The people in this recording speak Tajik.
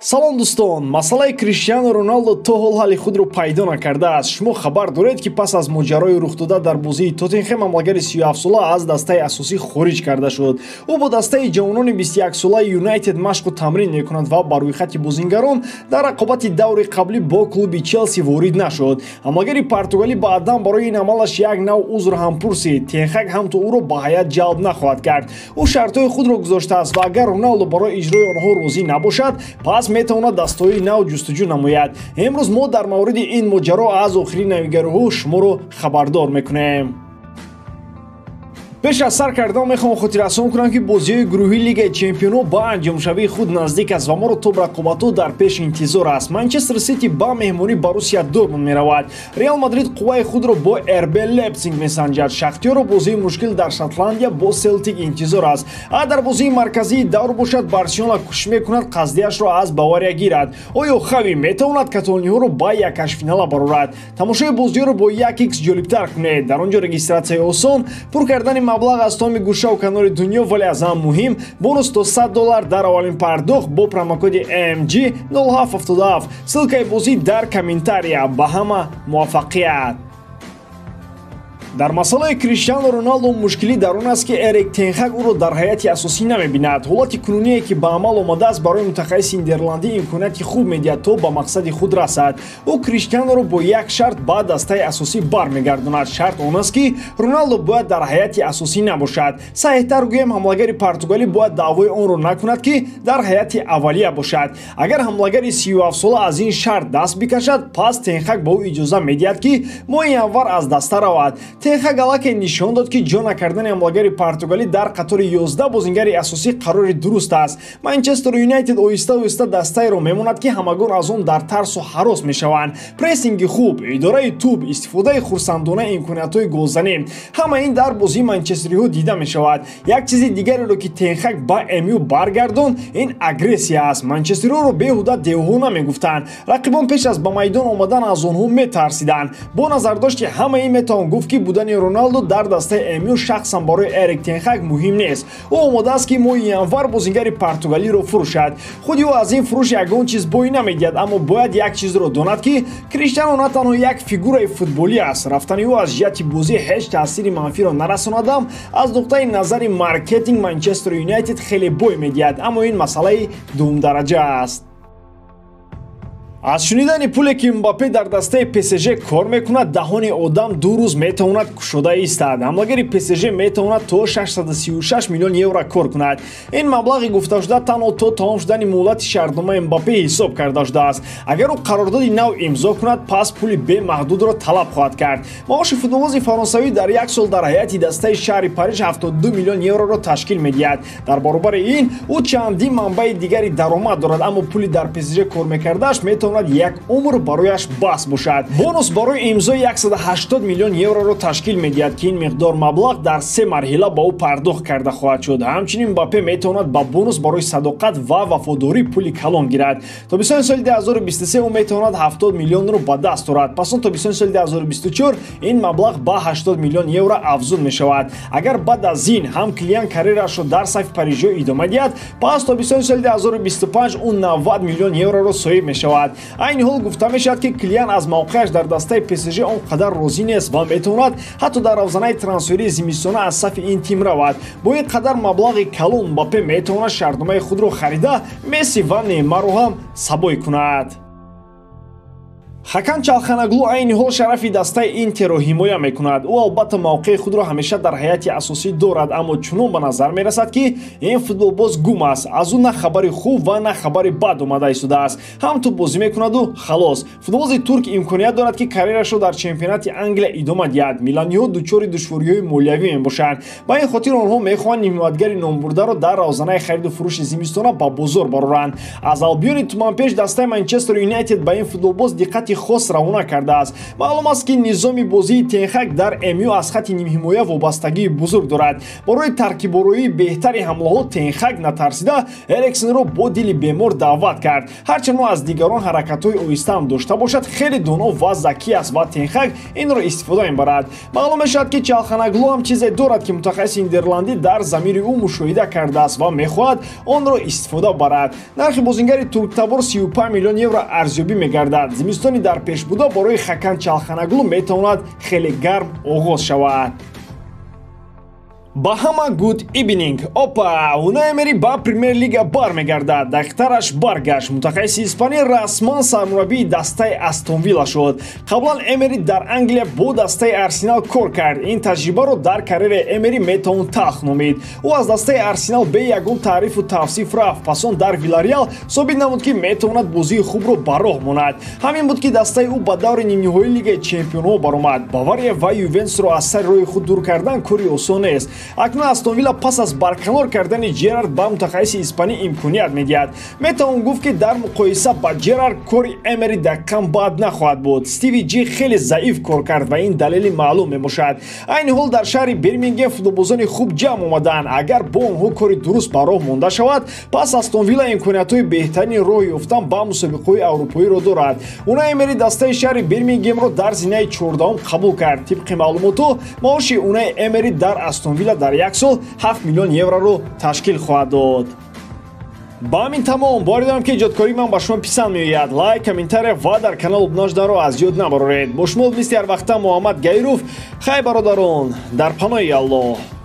Салом дӯстон, масъалаи Криштиану Роналдо то ҳол ҳалли худро пайдо накардааст. Шумо хабар доред, ки пас аз моҷарои рухдода дар бозии Тоттенхем ҳамлагари 37-сола аз дастаи асосӣ хориҷ карда шуд. Ӯ бо дастаи ҷавонони 21-солаи Юнайтед машқу тамрин мекунад ва ба рӯйхати бозингарон дар рақобати даври қаблӣ бо клуби Челси ворид нашуд. Ҳамлагари португалӣ баъдан барои ин амалаш як нав узр ҳам пурсид. Тенхак ҳам то ӯро ба ҳайат ҷалб нахоҳад кард. Ӯ шартҳои худро гузоштааст ва агар Роналдо барои иҷрои онҳо розӣ набошад, пас метавонад дастҳои нав ҷустуҷӯ намояд. Имрӯз мо дар мавриди ин моҷаро аз охирин навигариҳо шуморо хабардор мекунем. Пеш аз сар кардан мехоҳам хотиррасон кунам, ки бозиҳои гурӯҳии Лигаи Чемпионҳо ба анҷомшавии худ наздик аст ва моро то рақобатҳо дар пеш интизор аст. Манчестер Сити ба меҳмонӣ Боруссия Дортмунд меравад. Реал Мадрид қувваи худро бо РБ Лейпциг месанҷад. Шахтёрро бозии мушкил дар Шотландия бо Селтик интизор аст. А дар бозии марказии давр бошад, Барселона кӯшиш мекунад қасдияшро аз Бавария гирад. Оё Хави метавонад каталониҳоро ба якҳаштфинала барорад? Тамошои бозиҳоро бо 1x ҷолибтар кунед. Дар он ҷо регистратсияи осон, пур кардани маблағ аз томи гӯшаву канори дунё, вале аз ҳам муҳим бонус то $100 дар аввалин пардохт бо промокоди MG 0777. Ссылкаи бозӣ дар комментария. Ба ҳама муваффақият! Дар масъалаи Криштиану Роналдо мушкилӣ дар он аст, ки Эрик Тенхак ӯро дар ҳайати асосӣ намебинад. Ҳолати кунуние, ки ба амал омадааст, барои мутахассиси нидерландӣ имконияти хуб медиҳад, то ба мақсади худ расад. Ӯ Криштиануро бо як шарт ба дастаи асосӣ бармегардонад. Шарт он аст, ки Роналдо бояд дар ҳайати асосӣ набошад. Саҳиҳтар гӯем, ҳамлагари португалӣ бояд даъвои онро накунад, ки дар ҳайати аввалия бошад. Агар ҳамлагари 37-сола аз ин шарт даст бикашад, пас Тенхак ба ӯ иҷоза медиҳад, ки моҳи январ аз даста равад. Тенхак аллакай нишон дод, ки ҷо накардани ҳамлагари португалӣ дар қатори 11 бозингари асосӣ қарори дуруст аст. Манчестер Юнайтед оҳиста-оҳиста дастаеро мемонад, ки ҳамагон аз он дар тарсу ҳарос мешаванд. Прессинги хуб, идораи тӯб, истифодаи хурсандонаи имкониятҳои голзанӣ, ҳама ин дар бозии манчестериҳо дида мешавад. Як чизи дигареро, ки Тенхак ба МЮ баргардонд, ин агрессия аст. Манчестериҳоро беҳуда девҳо намегуфтанд. Рақибон пеш аз ба майдон омадан аз онҳо метарсиданд. Бо назардошти ҳама ин метавон гуфт, ки будани Роналдо дар дастаи МЮ шахсан барои Эрик Тенхак муҳим нест. Ӯ омода аст, ки моҳи январ бозингари португалиро фурӯшад. Худи ӯ аз ин фурӯш ягон чиз бой намедиҳад, аммо бояд як чизро донад, ки Криштиану на танҳо як фигураи футболӣ аст. Рафтани ӯ аз ҷиҳати бозӣ ҳеҷ таъсири манфиро нарасонадам, аз нуқтаи назари маркетинг Манчестер Юнайтед хеле бой медиҳад, аммо ин масъалаи дуюмдараҷа аст. Аз шунидани пуле, ки Мбаппе дар дастаи ПСЖ кор мекунад, даҳони одам 2 рӯз метавонад кушода истад. Ҳамлагари ПСЖ метавонад то 636 миллион евро кор кунад. Ин маблағи гуфташуда танҳо то тамом шудани муҳлати шартномаи Мбаппе ҳисоб карда шудааст. Агар ӯ қарордоди нав имзо кунад, пас пули бемаҳдудро талаб хоҳад кард. Маоши футболбози фаронсавӣ дар як сол дар ҳайати дастаи шаҳри Париж 72 миллион евроро ташкил медиҳад. Дар баробари ин ӯ чандин манбаи дигари даромад дорад, аммо пули дар ПСЖ кор мекардааш метавонад як умр барояш бас бошад. Бонус барои имзои 180 миллион евроро ташкил медиҳад, ки ин миқдор маблағ дар 3 марҳила ба ӯ пардохт карда хоҳад шуд. Ҳамчунин Мбаппе метавонад ба бонус барои садоқат ва вафодорӣ пули калон гирад. Тобистони соли 2023 ӯ метавонад 70 миллионро ба даст орад. Пас он тобистони соли 2024 ин маблағ ба 80 миллион евро афзун мешавад. Агар баъд аз ин ҳам Килиан карьерашро дар сафи парижиҳо идома диҳад, пас тобистони соли 2025 ӯ 90 миллион евроро соҳиб мешавад. Айни ҳол гуфта мешавад, ки Килиан аз мавқеаш дар дастаи ПСЖ он қадар розӣ нест ва метавонад ҳатто дар равзанаи трансферии зимистона аз сафи ин тим равад. Бо ин қадар маблағи калон Мбаппе метавонад шартномаи худро харида Месси ва Неймарро ҳам сабой кунад. Хакан Чалханаглу айни ҳол шарафи дастаи Интерро ҳимоя мекунад. Ӯ албатта мавқеи худро ҳамеша дар ҳайати асосӣ дорад, аммо чунон ба назар мерасад, ки ин футболбоз гум аст. Аз ӯ на хабари хуб ва на хабари бад омада истодааст. Ҳам ту бозӣ мекунаду халос. Футболбози турк имконият дорад, ки карьерашро дар чемпионати Англия идома диҳад. Миланиҳо дучори душвориҳои молиявӣ мебошанд. Ба ин хотир онҳо мехоҳанд ҳимоятгари номбурдаро дар равзанаи хариду фурӯши зимистона ба бозор бароранд. Аз Албиони туманпеш дастаи Манчестер Юнайтед ба ин футболбоз диққати хос равона кардааст. Маълум аст, ки низоми бозии Тенхак дар МЮ аз хатти нимҳимоя вобастагии бузург дорад. Барои таркибороии беҳтари ҳамлаҳо Тенхак натарсида Эриксенро бо дили бемор даъват кард. Ҳарчанд ӯ аз дигарон ҳаракатҳои оҳистаам дошта бошад, хеле доно ва закӣ аст ва Тенхак инро истифода мебарад. Маълум мешавад, ки Чалханаглу ҳам чизе дорад, ки мутахассиси нидерландӣ дар замири ӯ мушоҳида кардааст ва мехоҳад онро истифода барад. Нархи бозингари турктабор 35 миллион евро арзёбӣ мегардад. Зимистони дар пеш буда барои Хакан Чалханаглу метавонад хеле гарм оғоз шавад. Ба ҳама good evening. Опа, Унай Эмери ба Премер-лига бармегардад. Дақиқтараш баргашт. Мутахассиси испанӣ расман сармураббии дастаи Астон Вилла шуд. Қаблан Эмери дар Англия бо дастаи Арсенал кор кард. Ин таҷрибаро дар карьераи Эмери метавон талх номид. Ӯ аз дастаи Арсенал бе ягон таърифу тавсиф рафт. Пас он дар Вилареал собит намуд, ки метавонад бозии хубро ба роҳ монад. Ҳамин буд, ки дастаи ӯ ба даври нимниҳоии Лигаи чемпионҳо баромад. Бавария ва Ювентусро аз сари роҳи худ дур кардан кори осон нест. Акнун Астон Вилла пас аз барканор кардани Джерард ба мутахассиси испанӣ имконият медиҳад. Метавон гуфт, ки дар муқоиса ба Джерард кори Эмери дақиқан бад нахоҳад буд. Стиви Ҷи хеле заиф кор кард ва ин далели маълум мебошад. Айни ҳол дар шаҳри Бирмингем футболбозони хуб ҷамъ омаданд. Агар бо онҳо кори дуруст ба роҳ монда шавад, пас Астон Вилла имкониятҳои беҳтарини роҳ ёфтан ба мусобиқаҳои аврупоиро дорад. Унай Эмери дастаи шаҳри Бирмингемро дар зинаи 14-ум қабул кард. Тибқи маълумотҳо, маоши Унай Эмери дар Астон Вилла дар як сол 7 миллион евроро ташкил хоҳад дод. Ба ҳамин тамом. Боварӣ дорам, ки эҷодкории ман ба шумо писанд меояд. Лайк, комментария ва дар канал обуна шуданро аз ёд набароред. Бо шумо мисли ҳар вақта Муҳаммад Гаиров. Хай, бародарон, дар паноҳи Аллоҳ.